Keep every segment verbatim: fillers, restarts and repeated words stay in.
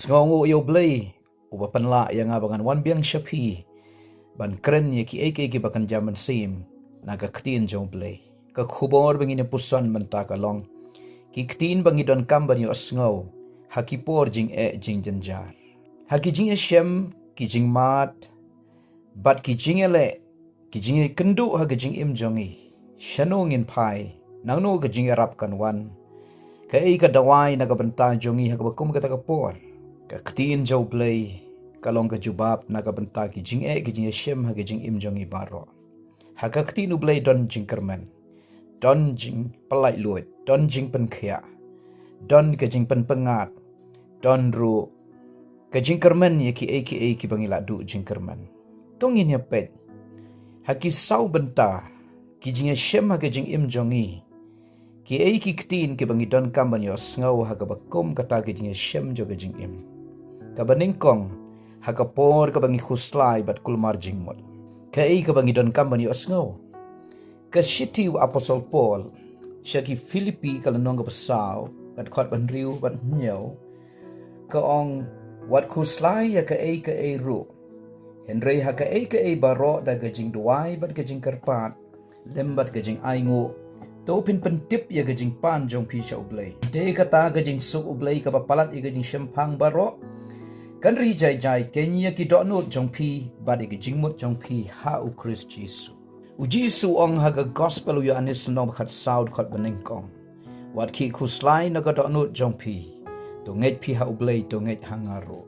Sngewnguh ïa U Blei, uba pynlah ïa nga ba ngan wan biang sha phi ban kren ïa kiei kiei kiba kynja mynsiem na ka ktien jong U Blei. Ka khubor ba ngin ïa puson mynta ka long ki ktien ba ngi donkam ban ïohsngew ha ki por jingeh jingjynjar, ha ki jingïashem, ki jingmad, bad ki jingïaleh, ki jingïakynduh ha ka jingim jong ngi. Shano ngin phai? Nangno ka jingïarap kan wan? Kaei ka dawai na ka bynta jong ngi ha kaba kum kata ka por? Ka ktien jong U Blei ka long ka jubab na ka bynta ki jingeh, ki jingïashem ha ka jingim jong ngi baroh. Ha ka ktien U Blei don jingkyrmen, don jingpyllait luid, don jingpynkhiah, don ka jingpynpyngngad, don ruh ka jingkyrmen ïa kiei kiei kiba ngi la duh jingkyrmen. To ngin ïa peit ha ki saw bynta ki jingïashem ha ka jingim jong ngi, kiei ki ktien kiba ngi donkam ban ïohsngew ha kaba kum kata ka jingïashem jong ka jingim. Kaba nyngkong, ha ka por kaba ngi khuslai bad kulmar jingmut, kaei kaba ngi donkam ban ïohsngew? Ka shithi u Apostol Paul sha ki Philippi, ka lynnong kaba saw, ka dkhot ba hynriew bad hynñiew, ka ong, wat khuslai ïa kaei kaei ruh, hynrei ha kaei kaei baroh da ka jingduwai bad ka jingkyrpad lem bad ka jingainguh, to phin pyntip ïa ka jingpan jong phi sha U Blei. Te kata ka jingsuk U Blei kaba palat ïa ka jingshemphang baroh, kan ri jai jai keiñ ïa ki dohnud jong phi bad ïa ka jingmut jong phi ha U Khrist Jisu. U Jisu u ong ha ka Gospel u Ïoannis lynnong ba khatsaw, dkhot ba nyngkong, wat khih khuslai na ka dohnud jong phi. To ngeit phi ha U Blei, to ngeit ha nga ruh.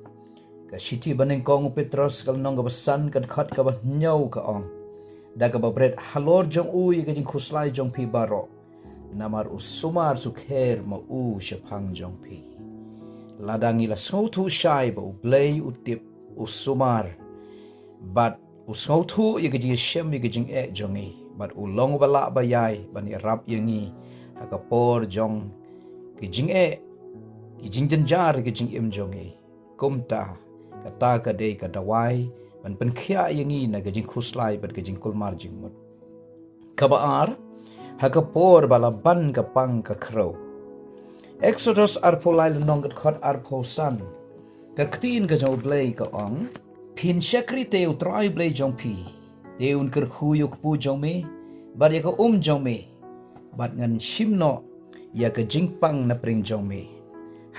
Ka shithi ba nyngkong u Petros, ka lynnong kaba san, ka dkhot kaba hynñiew, ka ong, da kaba bret halor jong u ïa ka jingkhuslai jong phi baroh, namar u sumar sukher ma u shaphang jong phi. Lada ngi la sngewthuh shai ba U Blei u tip, u sumar bad u sngewthuh ïa ka jingïashem, ïa ka jingeh jong ngi, bad u long uba lah ba ïai ban ïarap ïa ngi ha ka por jong ki jingeh, ki jingjynjar ha ka jingim jong ngi. Kumta, kata ka dei ka dawai ban pynkhiah ïa ngi na ka jingkhuslai bad ka jingkulmar jingmut. Kaba ar, ha ka por ba la ban ka pang ka khrew. Exodus arphew lai, lynnong ka dkhot arphew san. Ka ktien ka jong U Blei ka ong, phin shakri te U Trai U Blei jong phi, te un kyrkhu ïa u kpu jong me bad ïa ka um jong me, bad ngan shim noh ïa ka jingpang na pdeng jong me.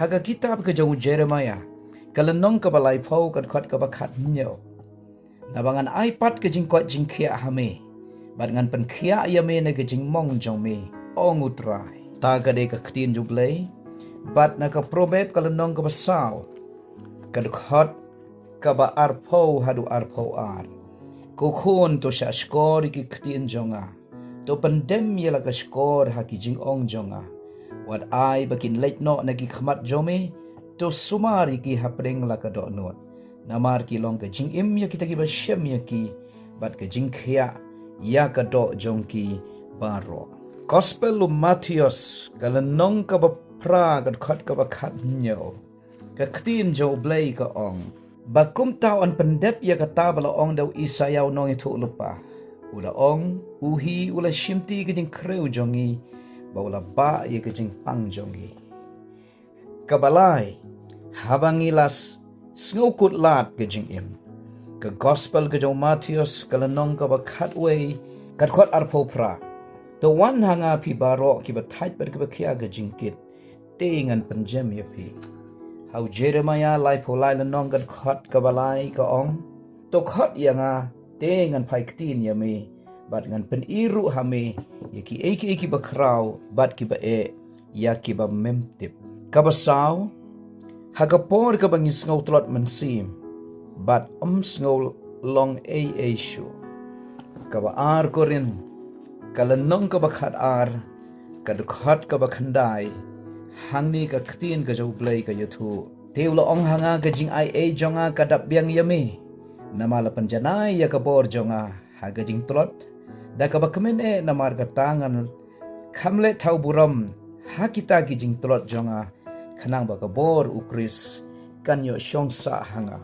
Ha ka kitab ka jong u Jeremiah, ka lynnong kaba laiphew, ka dkhot kaba khathynñiew. Naba ngan ai pat ka jingkoit jingkhiah ha me, bad ngan pynkhiah ïa me na ka jingmong jong me, ong U Trai. Ta ka dei ka ktien jong U Blei. Bad na ka Proverb, ka lynnong kaba saw, ka dkhot kaba arphew haduh arphew ar. Ko khun, to shah shkor ïa ki ktien jong nga, to pyndem ïa la ka shkor ha ki jingong jong nga. Wat ai ba kin leit noh na ki khmat jong me, to sumar ïa ki hapdeng la ka dohnud. Namar ki long ka jingim ïa kita kiba shem ïa ki, bad ka jingkhiah ïa ka doh jong ki baroh. Gospel u Mathaios, ka lynnong kaba phra, ka dkhot kaba khathynñiew. Ka ktien jong U Blei ka ong, ba kumta yn pyndep ïa kata ba la ong da u Isaïah u nongïathuhlypa. U la ong, u hi u la shimti ka jingkhrew jong ngi, ba u la bah ïa ka jingpang jong ngi. Kaba lai, haba ngi la s-, sngewkut lad ka jingim. Ka Gospel ka jong u Mathaios, ka lynnong kaba khatwei, ka dkhot arphew phra. To wan ha nga phi baroh kiba thait bad kiba khia ka jingkit, te ngan pynjem ïa phi. Ha u Jeremiah laiphew lai, lynnong ka dkhot kaba lai, ka ong, to khot ïa nga, te ngan phai ktien ïa me, bad ngan pyni ruh ha me ïa kiei kiei kiba khraw bad kiba eh, ïa kiba mem tip. Kaba saw, ha ka por kaba ngi sngew tlot mynsiem bad ym sngew long ei ei shuh. Kaba ar Korinth, ka lynnong kaba khatar, ka dkhot kaba khyndai. Hangne ka ktien ka jong U Blei ka ïathuh, te u la ong ha nga, ka jingaiei jong nga ka dap biang ïa me, namar la pynjanai ïa ka bor jong nga ha ka jingtlot. Da kaba kmen eh, namar kata ngan kham leh thaw burom ha kita ki jingtlot jong nga, khnang ba ka bor U Khrist kan ïoh shong sah ha nga.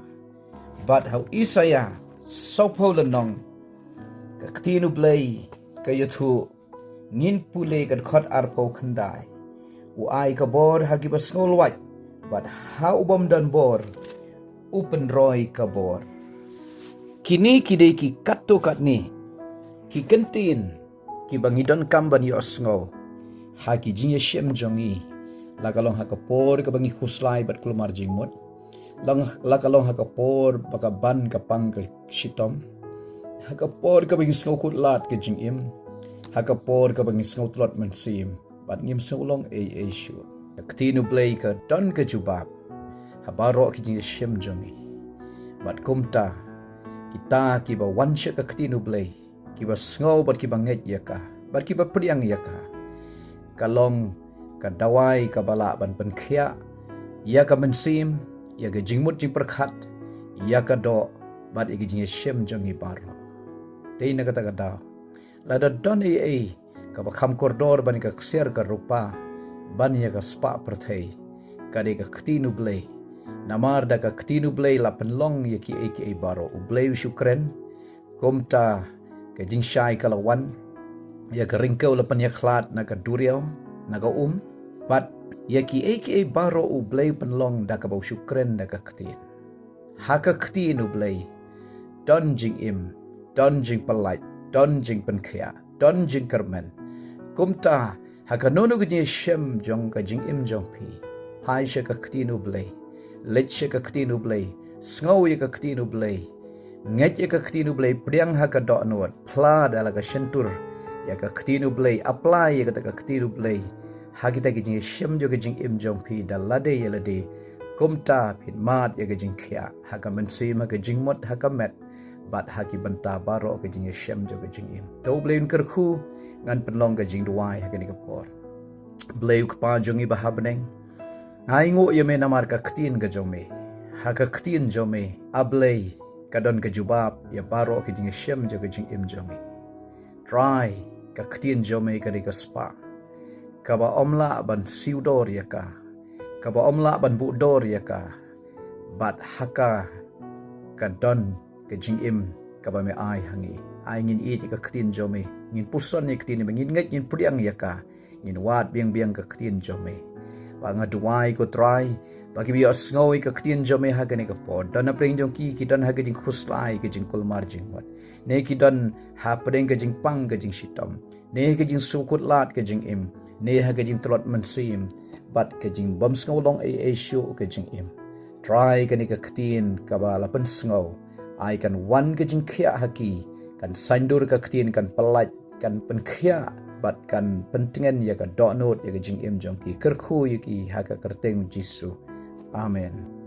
Bad ha u Isaïah sawphew lynnong, ka ktien U Blei ka ïathuh, ngin pule ka dkhot arphew khyndai. U ai ka bor ha kiba sngewlwait, bad ha u bym don bor u pynroi ka bor. Kine ki dei ki katto katne ki kyntien kiba ngi donkam ban ïohsngew ha ki jingïashem jong ngi, la ka long ha ka por kaba ngi khuslai bad kulmar jingmut, la ka long ha ka por ba ka ban ka pang ka shitom, ha ka por kaba ngi sngewkhuslai ka jingim, ha ka por kaba ngi sngewtlot mynsiem bad ngim sngewlong ei ei shuh. Ka ktien U Blei ka don ka jubab ha baroh ki jingïashem jong ngi. Bad kumta, kita kiba wan sha ka ktien U Blei, kiba sngew bad kiba ngeit ïa ka bad kiba pdiang ïa ka, ka long ka dawai kaba lah ban pynkhiah ïa ka mynsiem, ïa ka jingmut jingpyrkhat, ïa ka doh bad ïa ka jingïashem jong ngi baroh. Te na kata ka daw, lada don ei ei kaba kham kordor ban ïa ka ksiar ka rupa, ban ïa ka spah pyrthei, ka dei ka ktien U Blei. Namar da ka ktien U Blei la pynlong ïa ki ei ki ei baroh. U Blei u shu kren, kumta ka jingshai ka la wan, ïa ka ryngkew la pynïakhlad na ka duriaw, na ka um, bad ïa ki ei ki ei baroh U Blei u pynlong da kaba u shu kren da ka ktien. Ha ka ktien U Blei don jingim, don jingpyllait, don jingpynkhiah, don jingkyrmen. Kumta, ha kano kano ka jingïashem jong ka jingim jong phi, phai sha ka ktien U Blei, leit sha ka ktien U Blei, sngew ïa ka ktien U Blei, ngeit ïa ka ktien U Blei, pdiang ha ka dohnud, phla da la ka shyntur ïa ka ktien U Blei, apply ïa kata ka ktien U Blei ha kita ki jingïashem jong ka jingim jong phi da lade ïa lade. Kumta phin mad ïa ka jingkhiah ha ka mynsiem, ha ka jingmut, ha ka met, bad ha ki bynta baroh ka jingïashem jong ka jingim. To U Blei un kyrkhu. Ngan pynlong ka jingduwai ha kane ka por. Blei U Kpa jong ngi ba ha bneng, nga ainguh ïa me namar ka ktien ka jong me. Ha ka ktien jong me, A Blei, ka don ka jubab ïa baroh ka jingïashem jong ka jingim jong me. Trai, ka ktien jong me ka dei ka spah kaba ym lah ban siew dor ïa ka, kaba ym lah ban buh dor ïa ka. Bad ha ka ka don ka jingim kaba me ai ha ngi. Ai ngin ïeit ïa ka ktien jong me, ngin puson ïa ka ktien jong me, ngin ngeit, ngin pdiang ïa ka, ngin wad biang biang ka ktien jong me. Ba nga duwai, ko Trai, ba kiba ïohsngew ïa ka ktien jong me ha kane ka por, don ha pdeng jong ki ki don ha ka jingkhuslai, ka jingkulmar jingmut, ne ki don ha pdeng ka jingpang ka jingshitom, ne ha ka jingsngewkhuslai ka jingim, ne ha ka jingtlot mynsiem bad ka jingbymsngewlong ei ei shuh ka jingim. Trai, kane ka ktien kaba la pynsngew, ai kan wan ka jingkhiah ha ki, kan saiñdur ka ktien, kan pyllait, kan pynkhiah bad kan pyntngen ïa ka dohnud ïa ka jingim jong ki. Kyrkhu ïa ki ha ka kyrteng U Jisu. Amen.